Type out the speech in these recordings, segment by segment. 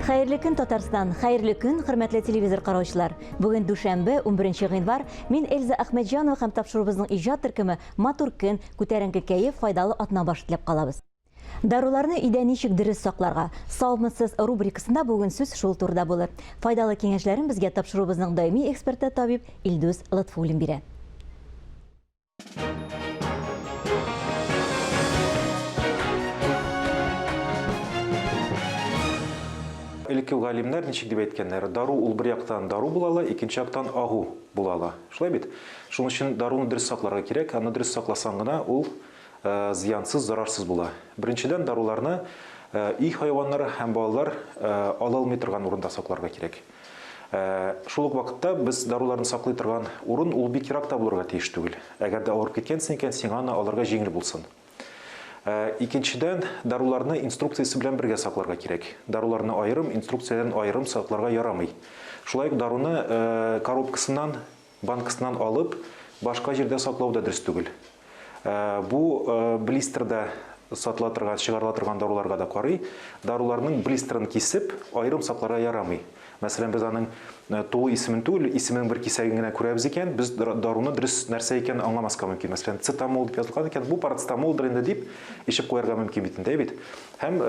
Хәерле көн, Татарстан! Хәерле көн, хөрмәтле телевизор караучылар! Бүген дүшәмбе, 11 гыйнвар. Мин Эльза Әхмәтҗанова һәм тапшыруыбызның иҗат төркеме Матур көн, күтәренке кәеф, файдалы атна башы теләп калабыз. Даруларны өйдә ничек дөрес сакларга? Саумысыз рубрикасында бүген сүз шул турыда булыр. Файдалы киңәшләрен безгә тапшыруыбызның даими эксперты табиб Илдус Лотфуллин бирә. Элекке галимнәр ничек дип әйткәннәр? Дару ул бер яктан дару була ала, икенче яктан агу була ала. Шулай бит? Шуның өчен даруны дөрес сакларга кирәк. Аны дөрес сакласаң гына ул зыянсыз, зарарсыз була. Беренчедән, даруларны өй хайваннары һәм балалар ала алмый торган урында сакларга кирәк. Шул ук вакытта без даруларны саклый торган урын ул бик еракта булырга тиеш түгел. Әгәр дә авырып киткәнсең икән, сиңа аны алырга җиңел булсын. Икенчедән, даруларны инструкциясе белән бергә сакларга кирәк. Даруларны аерым, инструкцияләрен аерым сакларга ярамый. Шулай ук даруны коробкасыннан, банкасыннан алып, башка җирдә саклау да дөрес түгел. Бу блистерда сатыла торган, чыгарыла торган даруларга да карый. Даруларның блистерын кисеп, аерым сакларга ярамый. Мәсәлән, без аның тулы исемен түгел, исеменең бер кисәген генә күрәбез икән, без даруны дөрес нәрсә икәнен аңламаска мөмкин. Мәсәлән, цитамол дип язылган икән, бу парацетамолдыр инде дип эчеп куярга мөмкин бит инде, әй бит. Һәм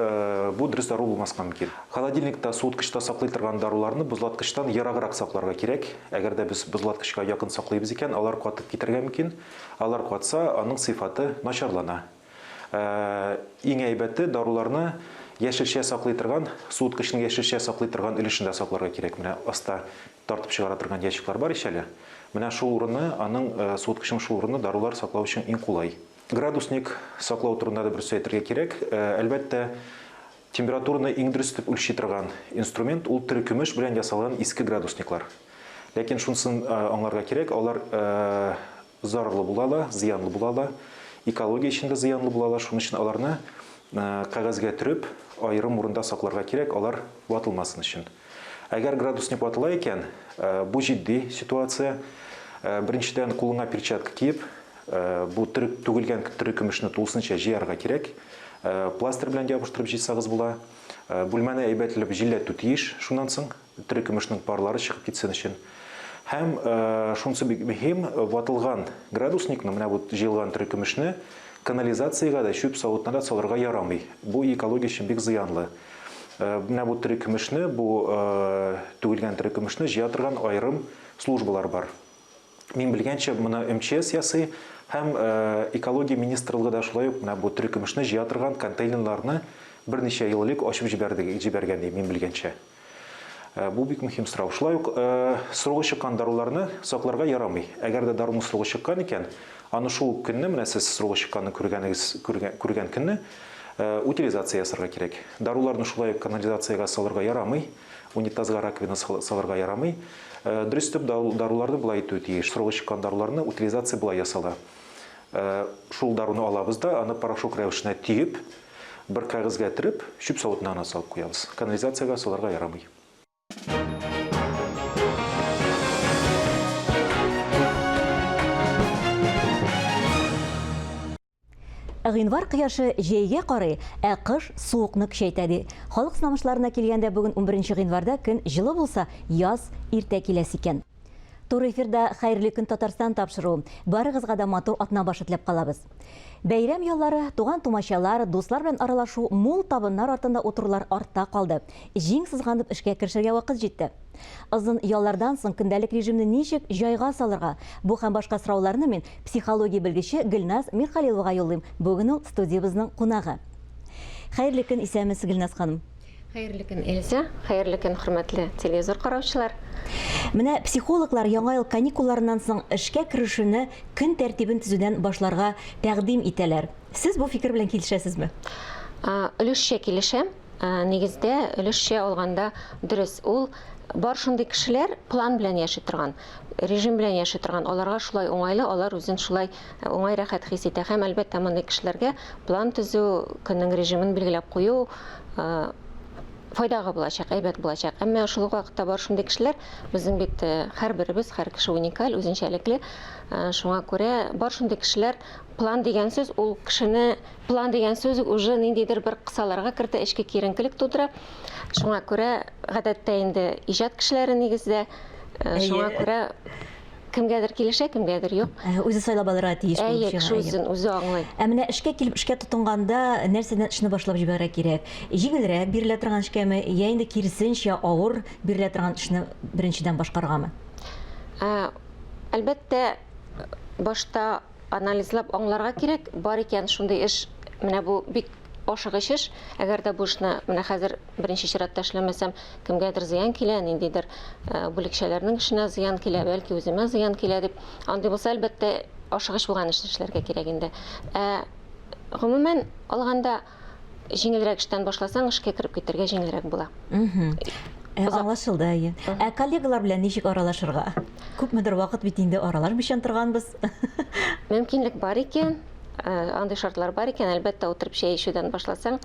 бу дөрес дару булмаска мөмкин. Холодильникта, суыткычта саклый торган даруларны бозлаткычтан ераграк сакларга кирәк. Әгәр дә без бозлаткычка якын саклыйбыз икән, алар катып китәргә мөмкин. Алар катса, аның сыйфаты начарлана. Иң әйбәте, даруларны яшелчә саклый торган, суыткычның яшелчә саклый торган өлешендә сакларга кирәк. Менә аста тартып чыгара торган ящиклар бар ич әле. Менә шул урыны, аның суыткычның шул урыны дарулар саклау өчен иң кулай. Градусник саклау турында да бер сүз әйтергә кирәк. Әлбәттә, температураны иң дөрес итеп үлчи торган инструмент ул терекөмеш белән ясалган иске градусниклар. Ләкин шунысын аңларга кирәк, алар зарарлы була ала, зыянлы була ала, экология өчен дә зыянлы була ала. Шуның өчен аларны кәгазьгә төреп, аерым урында сакларга кирәк, алар ватылмасын өчен. Әгәр градусник ватыла икән, бу җитди ситуация. Беренчедән, кулыңа перчатка киеп, бу төрек түгелгән терекөмешне тулысынча җыярга кирәк. Пластырь белән ябыштырып җыйсагыз була. Бүлмәне әйбәтләп җилләтү тиеш шуннан соң, терекөмешнең парлары чыгып китсен өчен. Һәм шунысы бик мөһим, ватылган градусникны, менә бу җыелган терекөмешне канализациягә дә, чүп савытына да салырга ярамый. Бу экология өчен бик зыянлы. Менә бу терекөмешне, бу түгелгән терекөмешне җыя торган аерым службалар бар. Мин белгәнчә, моны МЧС ясый һәм экология министрлыгы да шулай ук менә бу терекөмешне җыя торган контейнерларны берничә ел элек ачып җибәрде, җибәргән ди, мин белгәнчә. Бу бик мөһим сорау. Шулай ук срогы чыккан даруларны сакларга ярамый. Әгәр дә даруның срогы чыккан икән, аны шул ук көнне, менә сез срогы чыкканын күргәнегез, күргән көнне утилизация ясарга кирәк. Даруларны шулай ук канализациягә салырга ярамый, унитазга раковина салырга ярамый. Дөрес итеп даруларны болай итү тиеш. Срогы чыккан даруларны утилизация болай ясала. Шул даруны алабыз да, аны порошок рәвешенә төеп, бер кәгазьгә төреп, чүп савытына гына салып куябыз. Канализациягә салырга ярамый. Гыйнвар кояшы җәйгә карый, ә кыш суыкны көчәйтә, ди. Халык сынамышларына килгәндә, бүген унберенче гыйнварда көн җылы булса, яз иртә киләсе икән. Туры эфирда Хәерле көн, Татарстан тапшыруы. Барыгызга да матур атна башы теләп калабыз. Бәйрәм яллары, туган-тумачалар, дуслар белән аралашу, мул табыннар артында утырулар артта калды. Җиң сызганып эшкә керешергә вакыт җитте. Озын яллардан соң көндәлек режимны ничек җайга салырга? Бу һәм башка сорауларны мин психология белгече Гөлназ Мирхалиловага юллыйм. Бүген ул студиябезнең кунагы. Хәерле көн, исәнмесез, Гөлназ ханым. Хәерле көн, Эльза. Хәерле көн, хөрмәтле телевизор караучылар. Менә психологлар яңа ел каникулларыннан соң эшкә керешүне көн тәртибен төзүдән башларга тәкъдим итәләр. Сез бу фикер белән килешәсезме? Өлешчә килешәм. Нигездә, өлешчә алганда дөрес. Ул бар шундый кешеләр план белән яши торган, режим белән яши торган. Аларга шулай уңайлы, алар үзен шулай уңай, рәхәт хис итә. Һәм, әлбәттә, мондый кешеләргә план төзү, көннең режимын билгеләп кую файдага булачак, әйбәт булачак. Әмма шул ук вакытта бар шундый кешеләр, безнең бит һәрберебез, һәр кеше уникаль, үзенчәлекле. Шуңа күрә бар шундый кешеләр, план дигән сүз ул кешене план дигән сүз уже ниндидер бер кысаларга кертә, эчке киеренкелек тудыра. Шуңа күрә гадәттә инде иҗат кешеләре нигездә, шуңа күрә кемгәдер килешә, кемгәдер юк. Үзе сайлап алырга тиеш булып чыга. Әйе, кеше үзен үзе аңлый. Ә менә эшкә килеп, эшкә тотынганда нәрсәдән эшне башлап җибәрергә кирәк? Җиңелрәк бирелә торган эшкәме, я инде киресенчә авыр бирелә торган эшне беренчедән башкарыргамы? Әлбәттә, башта анализлап аңларга кирәк, бар икән шундый эш, менә бу бик ашыгыч эш, әгәр дә бу эшне менә хәзер беренче чиратта эшләмәсәм, кемгәдер зыян килә, ниндидер бүлекчәләрнең эшенә зыян килә, бәлки үземә зыян килә дип, андый булса, әлбәттә, ашыгыч булган эшне эшләргә кирәк инде. Ә гомумән алганда, җиңелрәк эштән башласаң, эшкә кереп китәргә җиңелрәк була. Ә, аңлашылды, әйе. Ә коллегалар белән ничек аралашырга? Күпмедер вакыт бит инде аралашмыйча торганбыз. Мөмкинлек бар икән, андый шартлар бар икән, әлбәттә, утырып чәй эчүдән башласаң,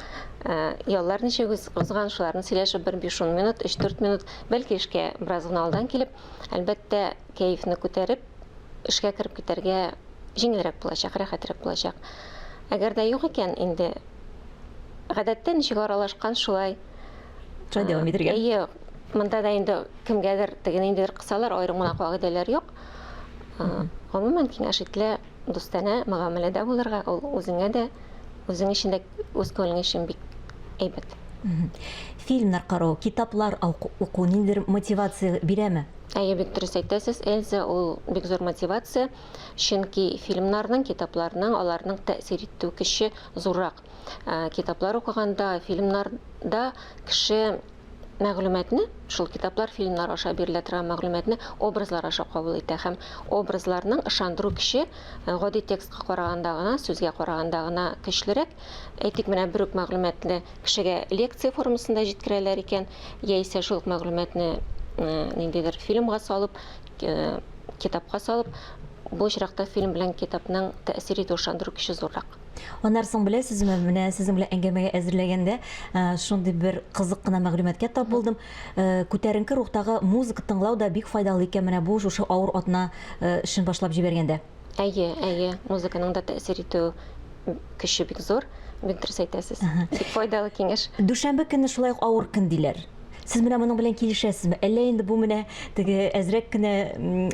яллар ничек узган, шуларны сөйләшеп бер 5-10 минут, 3-4 минут, бәлки эшкә бераз гына алдан килеп, әлбәттә, кәефне күтәреп, эшкә кереп китәргә җиңелрәк булачак, рәхәтрәк булачак. Әгәр дә юк икән, инде гадәттә ничек аралашкан, шулай. Шулай дәвам итәргә. Әйе, монда да инде кемгәдер теге ниндидер кысалар, аерым гына кагыйдәләр юк. Гомумән, киңәш ителә дустанә мөгамәләдә булырга, ул үзеңә дә, үзең өчен дә, үз күңелең өчен бик әйбәт. Фильмнар карау, китаплар уку ниндидер мотивация бирәме? Әйе, бик дөрес әйтәсез, Эльза, ул бик зур мотивация, чөнки фильмнарның, китапларның, аларның тәэсир итү көче зуррак. Китаплар укыганда, фильмнарда кеше мәгълүматны, шул китаплар, фильмнар аша бирелә торган мәгълүматны образлар аша кабул итә һәм образларның ышандыру көче гади текстка караганда гына, сүзгә караганда гына көчлерәк. Әйтик, менә бер үк мәгълүматны кешегә лекция формасында җиткерәләр икән, яисә шул ук мәгълүматны ниндидер фильмга салып, китапка салып, бу очракта фильм белән китапның тәэсир итү, ышандыру көче зуррак. Аннары соң беләсезме, менә сезнең белән әңгәмәгә әзерләгәндә шундый бер кызык кына мәгълүматка тап булдым. Күтәренке рухтагы музыка тыңлау да бик файдалы икән менә бу шушы авыр атна эшен башлап җибәргәндә. Әйе, әйе, музыканың да тәэсир итү көче бик зур. Бик дөрес әйтәсез. Бик файдалы киңәш. Дүшәмбе көнне шулай ук авыр көн диләр. Сез менә моның белән килешәсезме? Әллә инде бу менә теге әзрәк кенә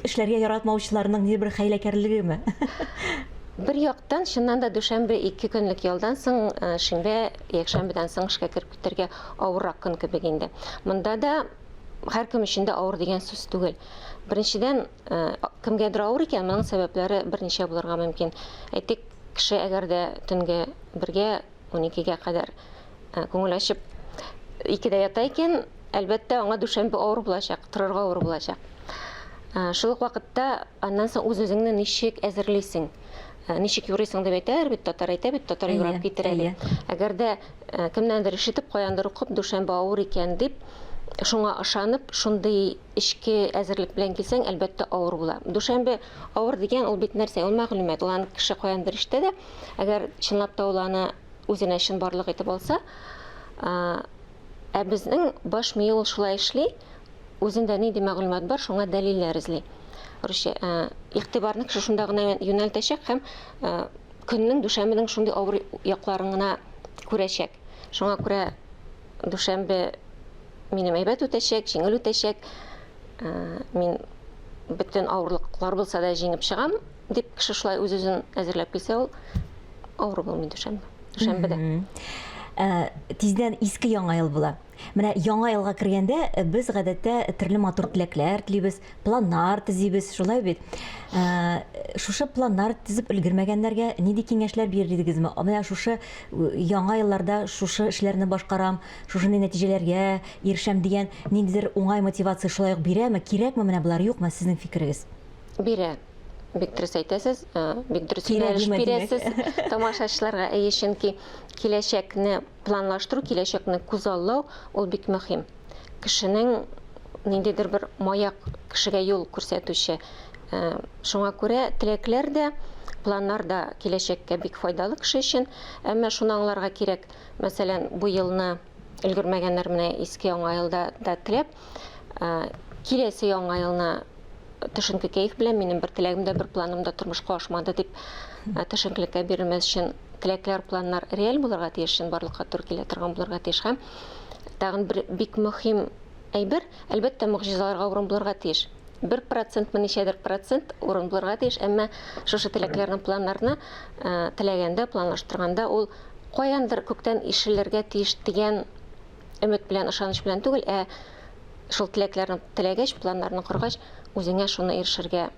эшләргә яратмаучыларның ниндидер бер хәйләкәрлегеме? Бер яктан, чыннан да дүшәмбе ике көнлек ялдан соң, шимбә, якшәмбедән соң эшкә кереп китәргә авыррак көн кебек инде. Монда да һәркем өчен дә авыр дигән сүз түгел. Беренчедән, кемгәдер авыр икән, моның сәбәпләре берничә булырга мөмкин. Әйтик, кеше әгәр дә төнге бергә, уникегә кадәр күңел ачып икедә ята икән, әлбәттә, аңа дүшәмбе авыр булачак, торырга авыр булачак. Шул ук вакытта аннан соң үз-үзеңне ничек әзерлисең? Ничек юрыйсың дип әйтәләр бит, татар әйтә бит, татар юрап китерә дип. Әгәр дә кемнәндер ишетеп, каяндыр укып, дүшәмбе авыр икән дип, шуңа ышанып, шундый эчке әзерлек белән килсәң, әлбәттә, авыр була. Дүшәмбе авыр дигән ул бит нәрсә? Ул мәгълүмат. Ул аны кеше каяндыр ишетә дә, әгәр чынлап та ул аны үзенә чынбарлык итеп алса, ә безнең баш мие ул шулай эшли, үзендә нинди мәгълүмат бар, шуңа дәлилләр эзли. Русча, игътибарны кеше шунда гына юнәлтәчәк һәм көннең, дүшәмбенең шундый авыр якларын гына күрәчәк. Шуңа күрә дүшәмбе минем әйбәт үтәчәк, җиңел үтәчәк, мин бөтен авырлыклар булса да җиңеп чыгам, дип кеше шулай үз-үзен әзерләп килсә, ул авыр булмый дүшәмбе. Дүшәмбедә. Тиздән иске яңа ел була. Менә яңа елга кергәндә без гадәттә төрле матур теләкләр телибез, планнар төзибез, шулай бит. Шушы планнар төзеп өлгермәгәннәргә нинди киңәшләр бирер идегезме? Менә шушы яңа елларда шушы эшләрне башкарам, шушындый нәтиҗәләргә ирешәм дигән ниндидер уңай мотивация шулай ук бирәме? Кирәкме менә болар, юкмы? Сезнең фикерегез? Бирә. Бик дөрес әйтәсез, бик дөрес юнәлеш бирәсез тамашачыларга. Әйе, чөнки киләчәкне планлаштыру, киләчәкне күзаллау ул бик мөһим. Кешенең ниндидер бер маяк, кешегә юл күрсәтүче. Шуңа күрә теләкләр дә, планнар да киләчәккә бик файдалы кеше өчен. Әмма шуны аңларга кирәк, мәсәлән, бу елны. Өлгермәгәннәр менә иске яңа елда да теләп, киләсе яңа елны төшенке кәеф белән минем бер теләгем дә, бер планым да тормышка ашмады дип төшенкелеккә бирелмәс өчен теләкләр, планнар реаль булырга тиеш, чынбарлыкка туры килә торган булырга тиеш. Һәм тагын бер бик мөһим әйбер, әлбәттә, могҗизаларга урын булырга тиеш. Бер процентмы, ничәдер процент урын булырга тиеш, әмма шушы теләкләрне, планнарны теләгәндә, планлаштырганда ул каяндыр күктән ишелергә тиеш дигән өмет белән, ышаныч белән түгел, ә шул теләкләрне теләгәч, планнарны коргач, үзеңә шуны ирешергә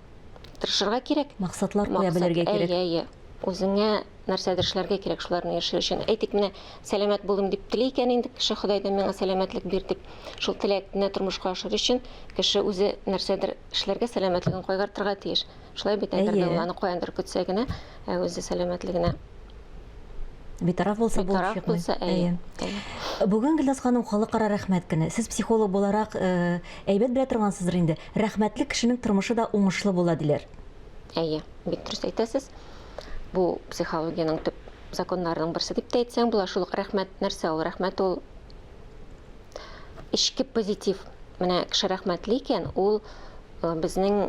тырышырга кирәк. Максатлар куя белергә кирәк. Әйе, әйе. Үзеңә нәрсәдер эшләргә кирәк шуларны ирешер өчен. Әйтик, менә сәламәт булыйм дип тели икән инде кеше, Ходайдан миңа сәламәтлек бир дип. Шул теләкне тормышка ашырыр өчен кеше үзе нәрсәдер эшләргә, сәламәтлеген кайгыртырга тиеш. Шулай бит, әгәр дә ул аны каяндыр көтсә генә, ә үзе сәламәтлегенә битараф булса булып чыкмый. Булса, әйе. Бүген Гөлназ ханым халыкара рәхмәт көне. Сез психолог буларак э, әйбәт белә торгансыздыр инде. Рәхмәтле кешенең тормышы да уңышлы була диләр. Әйе, бик дөрес әйтәсез. Бу психологиянең төп законнарының берсе дип тә әйтсәң була. Шул ук рәхмәт нәрсә ул? Рәхмәт ул эчке позитив. Менә кеше рәхмәтле икән, ул э, безнең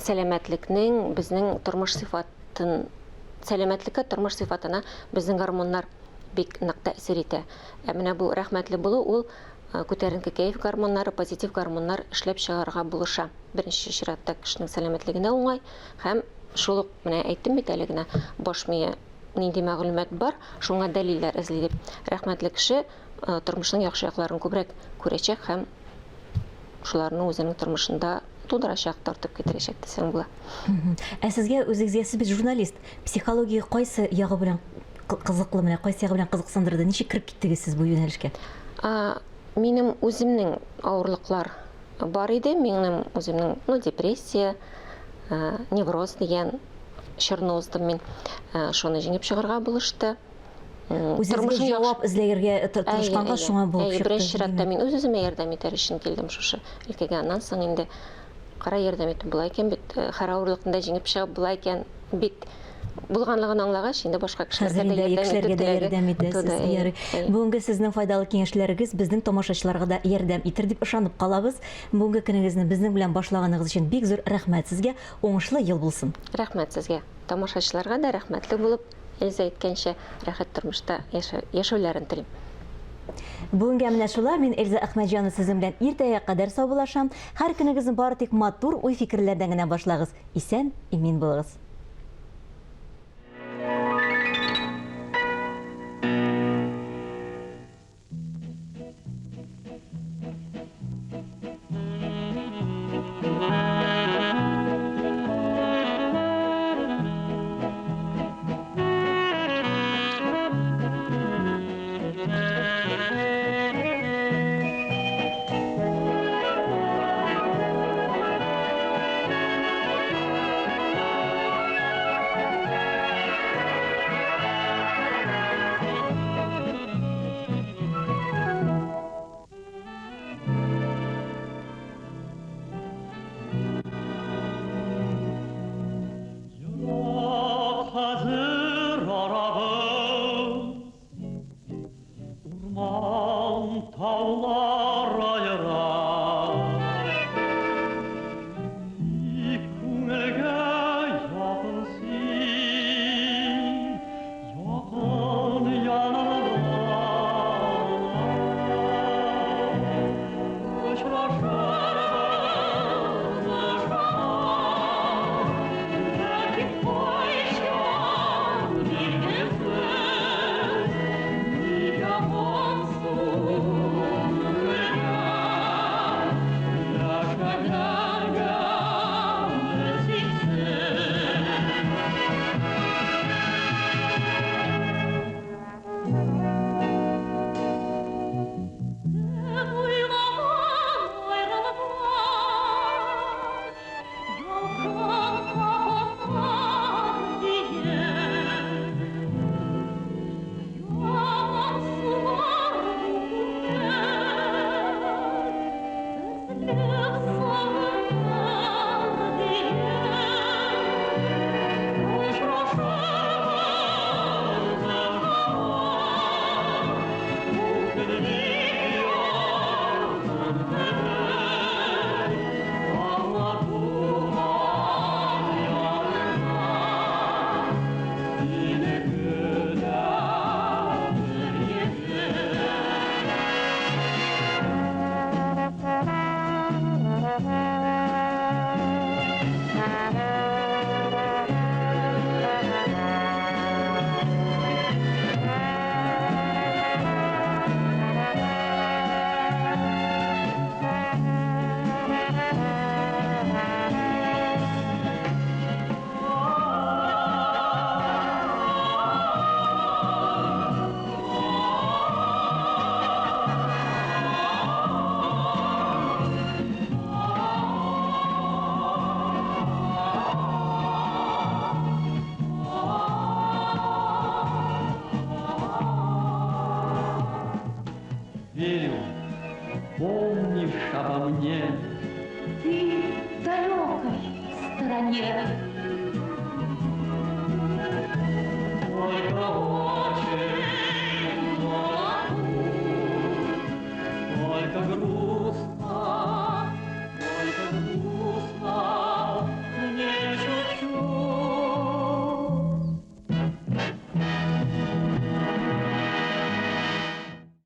сәламәтлекнең, безнең тормыш сыйфатын, сәламәтлеккә, тормыш сыйфатына безнең гормоннар бик нык тәэсир итә. Ә менә бу рәхмәтле булу ул э, күтәренке кәеф гормоннары, позитив гормоннар эшләп чыгарырга булыша. Беренче чиратта кешенең сәламәтлегенә уңай һәм шул ук менә әйттем бит әле генә, баш мие нинди мәгълүмат бар, шуңа дәлилләр эзли дип. Рәхмәтле кеше э, тормышның яхшы якларын күбрәк күрәчәк һәм шуларны үзенең тормышында тудырачак, тартып китерәчәк дисәң була. Ә сезгә үзегезгә, сез бит журналист, психология кайсы ягы белән кызыклы, менә кайсы ягы белән кызыксындырды? Ничек кереп киттегез сез бу юнәлешкә? Минем үземнең авырлыклар бар иде, минем үземнең, ну, депрессия, невроз дигән чорны уздым мин. Шуны җиңеп чыгарга булышты. Үзегезгә җавап эзләргә тырышканга шуңа булып чыкты. Беренче чиратта мин үз-үземә ярдәм итәр өчен килдем шушы өлкәгә. Аннан соң инде кара ярдәм итеп була икән бит, һәр авырлыкны да җиңеп чыгып була икән бит. Булганлыгын аңлагач, инде башка кешеләргә дә ярдәм итү теләге туды. Бүгенге сезнең файдалы киңәшләрегез безнең тамашачыларга да ярдәм итер дип ышанып калабыз. Бүгенге көнегезне безнең белән башлаганыгыз өчен бик зур рәхмәт сезгә. Уңышлы ел булсын. Рәхмәт сезгә. Тамашачыларга да рәхмәтле булып, Эльза әйткәнчә, рәхәт тормышта яшәүләрен телим. Бүгенгә менә шулай. Мин Эльза Әхмәтҗанова сезнең белән иртәгә кадәр саубуллашам. Һәр көнегезне бары тик матур уй-фикерләрдән генә башлагыз. Исән, имин булыгыз. обо мне. Ты в далекой стороне.